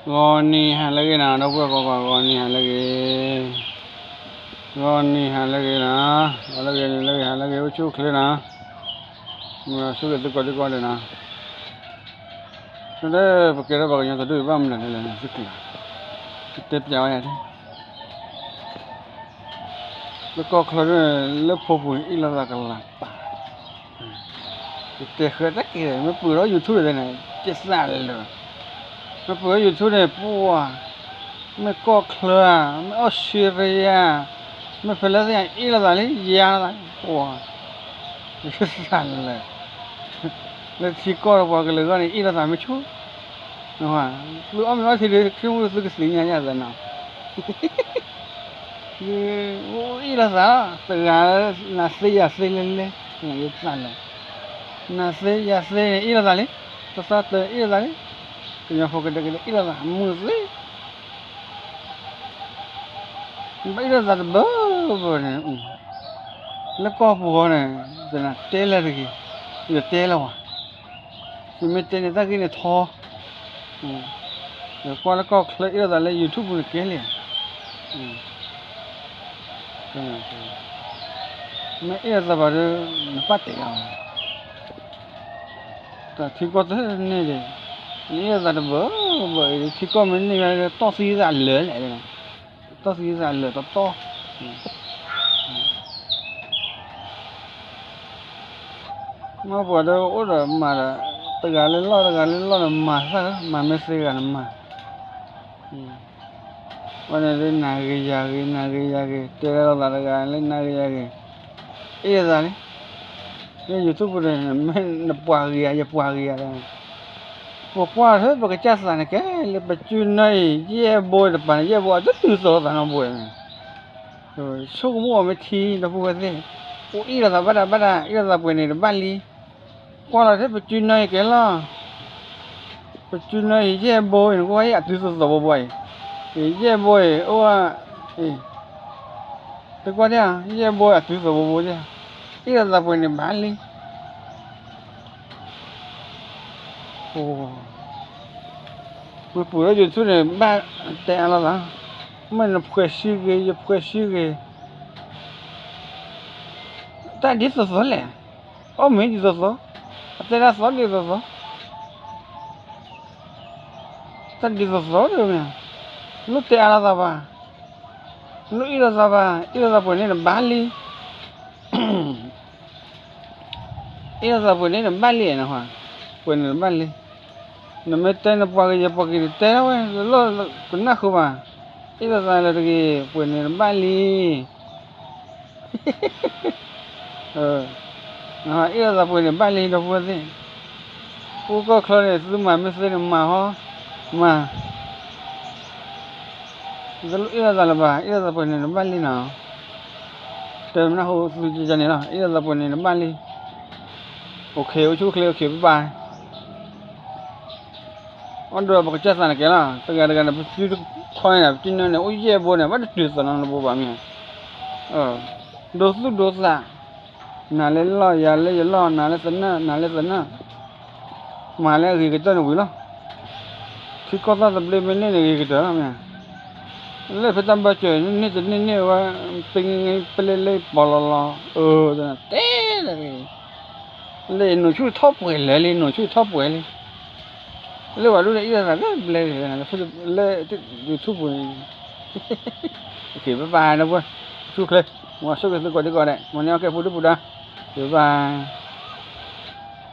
ဂီၤနံၤဟါလၢအဂ့ၤနီၤ ဒီပုၢ်ဝဲၢ်ကိးဂၤ ဂီၤနံၤဟါလၢအဂ့ၤ, ဂီၤနံၤဟါလၢအဂ့ၤနီၤ, ဂီၤလၢအဂ့ၤ နံၤလၢအဂ့ၤ ဟါလၢအဂ့ၤ အိၣ်ဆူၣ်အိၣ်ချ့နီၤ, ဆိၣ်ဂ့ၤသုကိးဒံကိးဂၤဒဲးနီၤ, တၢ်လၢပကဲထီၣ်ပှၤကညီတဒူၣ်အံၤ ဘၣ်မနုၤလဲၣ်လဲၣ်န့ၣ် သုကျါ, ကတဲပျးဝဲယၤ, လၢကီၢ်ချၢန့ၣ် လၢဖိပူၤန့ၣ် အ့ၣ်လိာ်သးကလၤပာ် ကတဲဃဲတၢ်က့ၤ မ့ၢ်ပှ့ၤဒီး YouTube န့ၣ် ကသးလၢာ်, မ့ၢ်ပှ့ၤဒီး YouTube န့ၣ် ပှၤ, မ့ၢ်ကီၢ်ချၢဧါ, မ့ၢ်အီစထြ့လယါ, မ့ၢ်ဖဲလဲၣ်သ့ၣ်ညါ အ့ၣ်လိာ်သးလံ ယါလိာ်သး, ပှၤ, ကသးလၢာ်, လၢထံကီၢ်ဒီးပှၤကလုာ်အဂီၢ်န့ၣ် အ့ၣ်လိာ်သးမ့ၢ်ဆိ, သုအီၣ်မ့ၤအီထံဒီး ခရံာ်မုၣ်သုကသ့ၣ်ညါယၤသးနီၤ အ့ၣ်လိာ်သးလီၤ တဂၤ နၤသ့ယၤသ့လဲၣ်လဲၣ်, ယသးလၢာ်, နၤသ့ယၤသ့န့ၣ် အ့ၣ်လိာ်သးလံ, သီသီတၢ်အ့ၣ်လိာ်သးလံ, ကညီဖိကဒဲကဒဲ အ့ၣ်လိာ်သး မုာ်သ့, ဘၣ်အ့ၣ်လိာ်သးတဘၢဘၢန့ၣ်, လၢကီၢ်ပူၤဃီန့ၣ်, သနာ်တဲလၢာ်တဂ့ၤ, ယတဲလၢာ်ဝဲ ယမ့ၢ်တဲန့ၣ် တၢ်ဂ့ၢ်န့ၣ်ထီ, ကွၢ်လၢကီၢ်ချၢအ့ၣ်လိာ်သးလၢ YouTube ပူၤန့ၣ်ကဲလံ, မ့ၢ်အ့ၣ်လိာ်သးဘၣ်ဒီး နပၢ်တဲလီၤ, တၢ်ထံကီၢ်တန့ၢ်ဒီး, နအ့ၣ်လိာ်သးတဘၢဘၢအံၤ ထံကီၢ်မ့ၢ်န့ၢ်ဝဲ တီၢ်သံသးလၢာ်လဲၣ်, တီၢ်သံသးလၢာ်တီတီ မ့ၢ်ပှၤဒီးအိၣ်ဒီးမၤဒီး, တဂၤလၢလီၢ်တဂၤလၢလီၢ်ဒီးမၤသၣ်, မၤမ့ၢ်သ့ဂၤန့ၣ်မၤ, ဝဲန့ၣ်ဒ်နၤဂ့ၤယၤဂ့ၤ နၤဂ့ၤယၤဂ့ၤ တဲလီၤသးတဂၤလၢနၤဂ့ၤယၤဂ့ၤ, အ့ၣ်လိာ်သးလံ, လၢ YouTube ပူၤန့ၣ် မ့ၢ်နပှၤဂ့ၤဧါ ယပှၤဂ့ၤဧါ, ပကွၢ်လၢပကစၢ်သးန့ၣ်ကဲ လၢပစုနၢအံၤ ယဲၢ်ဘိတပၤန့ၣ် ယဲၢ်ဘိအတတုၤသိးလိာ်သးနီတဘိန့ၣ် ဆိကမိၣ်အီၤမ့ၢ်ထံ ဒီပုၢ်ဝဲၢ်သ့ၣ်, အိၣ်အ့ၣ်လိာ်သးဘၣ်ဒၣ်ဘၣ်ဒၣ် အ့ၣ်လိာ်သးပှဲၤန့ၣ်တဘၣ်လံ, ကွၢ်လီၤထဲပစုနၢအံၤကဲလီၤ, ပစုနၢအံၤ ယဲၢ်ဘိအံၤ နကွၢ်အံၤ အတုၤသိးသိးဘိဘိအံၤ, ယဲၢ်ဘိအံၤ အိၣ်, တကွၢ်ဒၣ်, ယဲၢ်ဘိအံၤအတုၤသိးဘိဘိဒၣ်, အ့ၣ်လိာ်သးပှဲၤန့ၣ်ဘၣ်လံ မ့ၢ်ပှ့ၤဒီး YouTube န့ၣ် ဘၣ်တဲအါလိာ်သး, မ့ၢ်နဖှဲးဆံဂ့ၤ ယဖှဲးဆံဂ့ၤ, တၢ်ဒ်သိးသိးလဲၣ်, အီၣ်မ့ၢ်ဒ်သိးသိး, အတဲဒၣ်သိးဒ်သိးသိး, တၢ်ဒ်သိးသိးဒ်မ့ၢ်, လိၣ်တဲအါလိာ်သးဘၣ်, လိၣ်အ့ၣ်လိာ်သးဘၣ်, အ့ၣ်လိာ်သးပှဲၤန့ၣ်နဘၣ်လံ အ့ၣ်လိာ်သးပှဲၤန့ၣ်နဘၣ်လံန, ပှဲၤန့ၣ်နဘၣ်လံ, နမ့ၢ်တဲနပှၤဂ့ၤယပှၤဂ့ၤန့ၣ် တဲဝဲ လၢကနၢ်ဃုာ်ဘၣ်, အ့ၣ်လိာ်သးလၢတဂ့ၤ ပှဲၤန့ၣ်နဘၣ်လံ, အ့ၣ်လိာ်သးပှဲၤန့ၣ်ဘၣ်လံ ဒီပုၢ်ဝဲၢ်သ့ၣ်, အိၣ်ကီၢ်ချၢန့ၣ် သုမၤမ့ၢ်သ့န့ၣ်မၤဟီ, မၤ တလိၣ်အ့ၣ်လိာ်သးလၢၤဘၣ်, အ့ၣ်လိာ်သးပှဲၤန့ၣ်နဘၣ်လံနီၤ, တဲမနၢ်ဟူသုန့ၣ်လီၤ, အ့ၣ်လိာ်သးပှဲၤန့ၣ်နဘၣ်လံ, အိၣ်ဆူၣ်အိၣ်ချ့ အိၣ်ဘၣ်, အီၣ်ဒိးပကစၢ်သးန့ၣ်ကဲလီၤ, တဂၤတဂၤန့ၣ် ပစုတခီန့ၣ် ပစုနၢန့ၣ် အိၣ်ယဲၢ်ဘိန့ၣ် ဘၣ်တတုၤသိးနီတဘိဘၣ်မ့ၢ်, ဒိသူၣ်ဒိသး, နၤလၢလီၢ် ယၤလၢယလီၢ် နၤလၢသနၢၣ် နၤလၢသနၢၣ်, မၤလၢအဂ့ၤကတၢၢ်န့ၣ်ဝံၤလီၤ, ထံကီၢ်သၣ်သဘျ့မ့ၢ်န့ၢ်န့ၣ်ဂ့ၤကတၢၢ်လီၤမ့ၢ်, လၢဖဲတၢ်ဘၢၣ်စၢၤ န့ၢ်တန့ၢ်န့ၢ်ဝဲ, ပလ့လ့ပီလီၤလီၤ, အၢ, တဲတဂ့ၤ, လၢနိၣ်ဆူၣ်ထီၣ်ပှဲၤလၢာ်လံ နိၣ်ဆူၣ်ထီၣ်ပှဲၤလံ, လၢပှၤဒိၣ်န့ၣ်အ့ၣ်လိာ်သးဘျဲၣ်ဘျဲၣ်, လၢ YouTube ပူၤန့ၣ်, ဘၣ်ဘၣ် ဒီပုၢ်ဝဲၢ်, ဆူၣ်ချ့, မ်ဆိၣ်ဂ့ၤသုကိးဒံကိးဂၤဒဲး, မ်န့ၢ်အီၣ်ကဲပူၤဒုၣ်ပူၤဒါ, ဘၣ်ဘၣ်